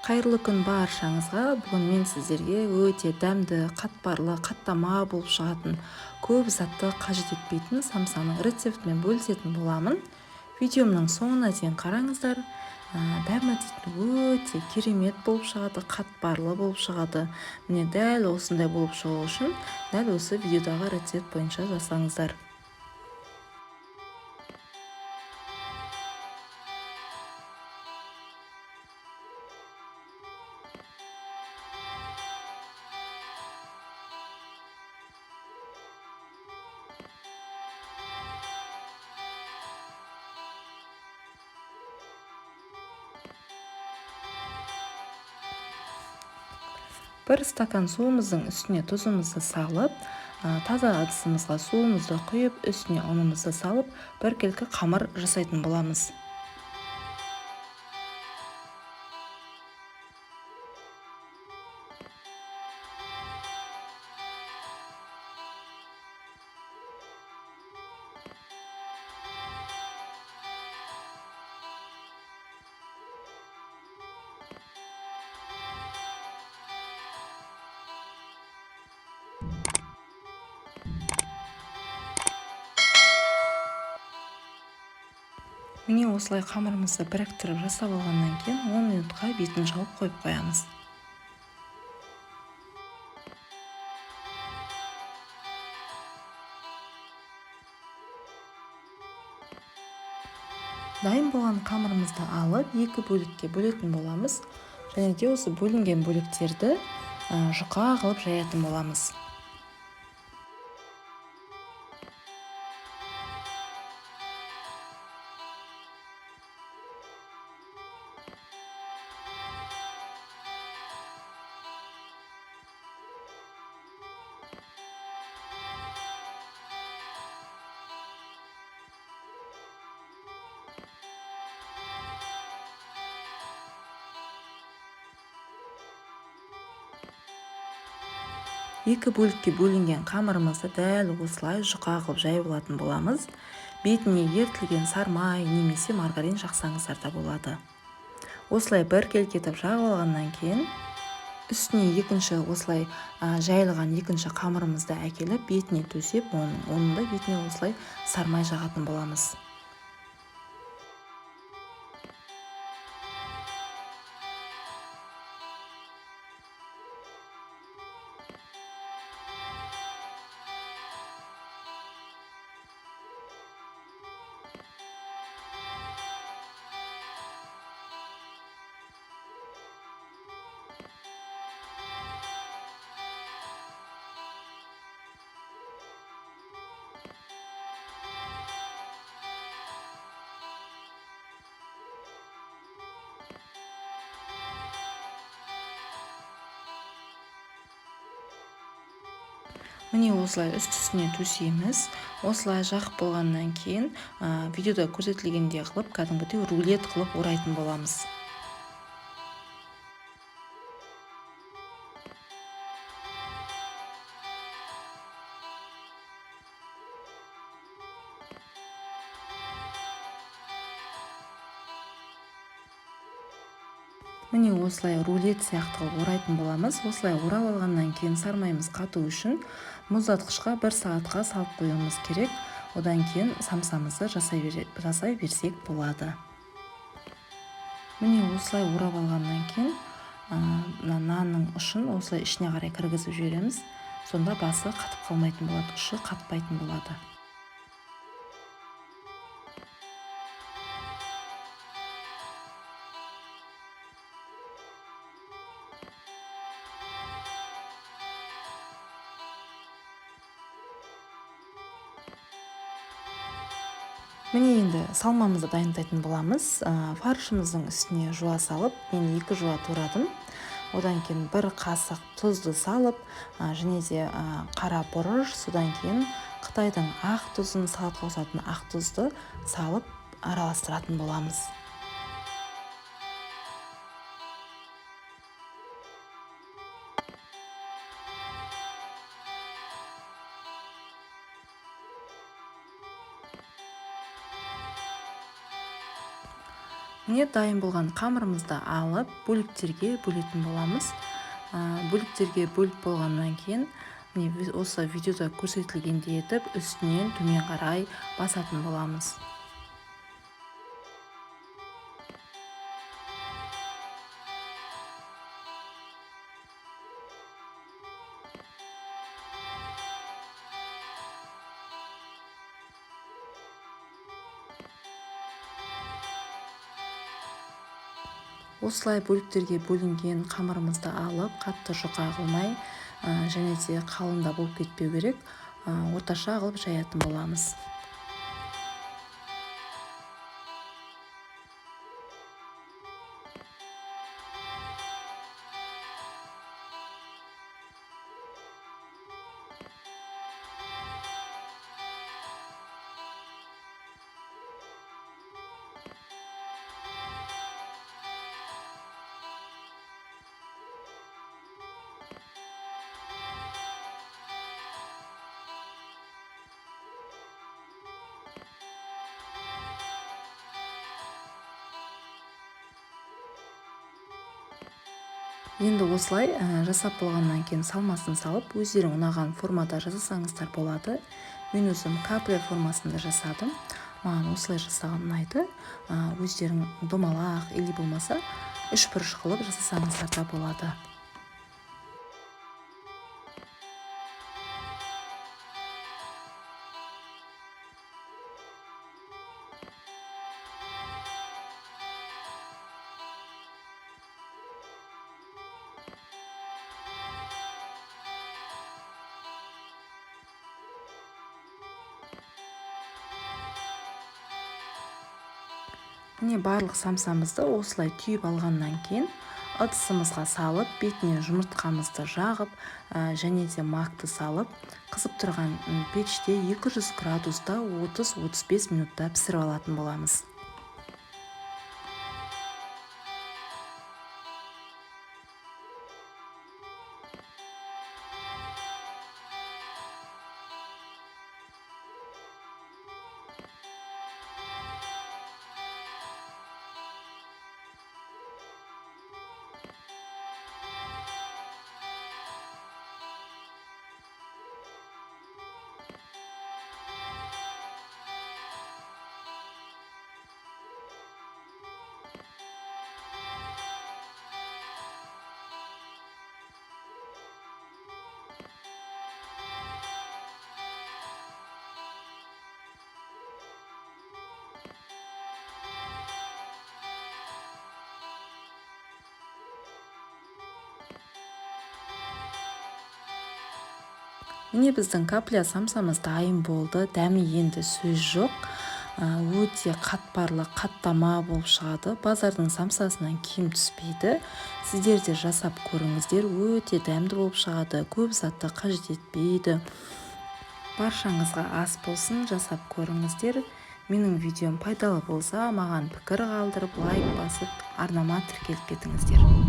Қайырлы күн баршаңызға. Бүгін мен сіздерге өте дәмді, қатпарлы, қаттама болып шығатын, көп затты қажет етпейтін самсаның рецептімен бөлісетін боламын. Видеомның соңына дейін қараңыздар. Дәмі дейтін өте керемет болып шығады, қатпарлы болып шығады. Міне дәл осындай болып шығу үшін дәл осы видеодағы рецепт бойынша жасаңыздар. Бір стакан суымыздың үстіне тұзымызды салып, таза ыдысымызға суымызды құйып, үстіне ұнымызды салып, біркелкі қамыр жасайтын боламыз. Міне осылай қамырымызды біріктіріп жасап алғаннан кейін 10 минутқа бетін жауып қойып қоямыз. Дайын болған қамырымызды алып, екі бөлікке бөлетін боламыз. Және де осы бөлінген бөліктерді жұқа қылып жаятын боламыз. Екі бөлікке бөлінген қамырымызды дәл осылай жұқа қылып жайып алатын боламыз. Бетіне ерітілген сармай немесе маргарин жақсаңыздар да болады. Осылай біркелкі етіп жағып алғаннан кейін үстіне екінші осылай жайылған екінші қамырымызды әкеліп бетіне төсеп, оның да бетіне осылай сармай жағатын боламыз. Міне осылай үст-үстіне төсейміз. Осылай жағып болғаннан кейін, видеода көрсетілгендей қылып, кәдімгідей рулет қылып орайтын боламыз. Міне осылай рулет сияқты қылып орайтын боламыз. Осылай орап алғаннан кейін сармайымыз қату үшін мұздатқышқа 1 сағатқа салып қоюымыз керек. Одан кейін самсамызды жасай берсек болады. Міне осылай орап алғаннан кейін, мына нанның ұшын осылай ішіне қарай кіргізіп жібереміз. Сонда басы қатып қалмайтын болады, ұшы қатпайтын болады. Міне енді салмамызды дайындайтын боламыз. Фаршымыздың үстіне жуа салып, мен 2 жуа турадым. Одан кейін 1 қасық тұзды салып, және де қара бұрыш, содан кейін Қытайдың ақ тұзын, салатқа қосатын ақ тұзды салып араластыратын боламыз. Міне, дайын болған қамырымызды алып, бөліктерге бөлетін боламыз. Бөліктерге бөліп болғаннан кейін, міне, осы видеода көрсетілгендей етіп үстінен төмен қарай басатын боламыз. Осылай бөліктерге бөлінген қамырымызды алып, қатты жұқа қылмай, және де қалың да болып кетпеу керек, орташа қылып жаятын боламыз. Енді осылай жасап болғаннан кейін салмасын салып, өздерің ұнаған формада жасасаңыздар болады. Мен өзім капля формасында жасадым. Маған осылай жасаған ұнайды. Өздерің домалақ или болмаса үшбұрыш қылып жасасаңыздар да болады. Міне, барлық самсамызды осылай түйіп алғаннан кейін ыдысымызға салып, бетіне жұмыртқамызды жағып, және де макты салып, қызып тұрған пеште 200 градуста 30-35 минутта пісіріп алатын боламыз. Міне, біздің капля самсамыз дайын болды. Дәмі енді сөз жоқ. Өте қатпарлы қаттама болып шығады. Базардың самсасынан кем түспейді. Сіздер де жасап көріңіздер, өте дәмді болып шығады. Көп затты қажет етпейді. Баршаңызға ас болсын, жасап көріңіздер. Менің видеом пайдалы болса, маған пікір қалдырып, лайк басып, арнама тіркеліп кетіңіздер.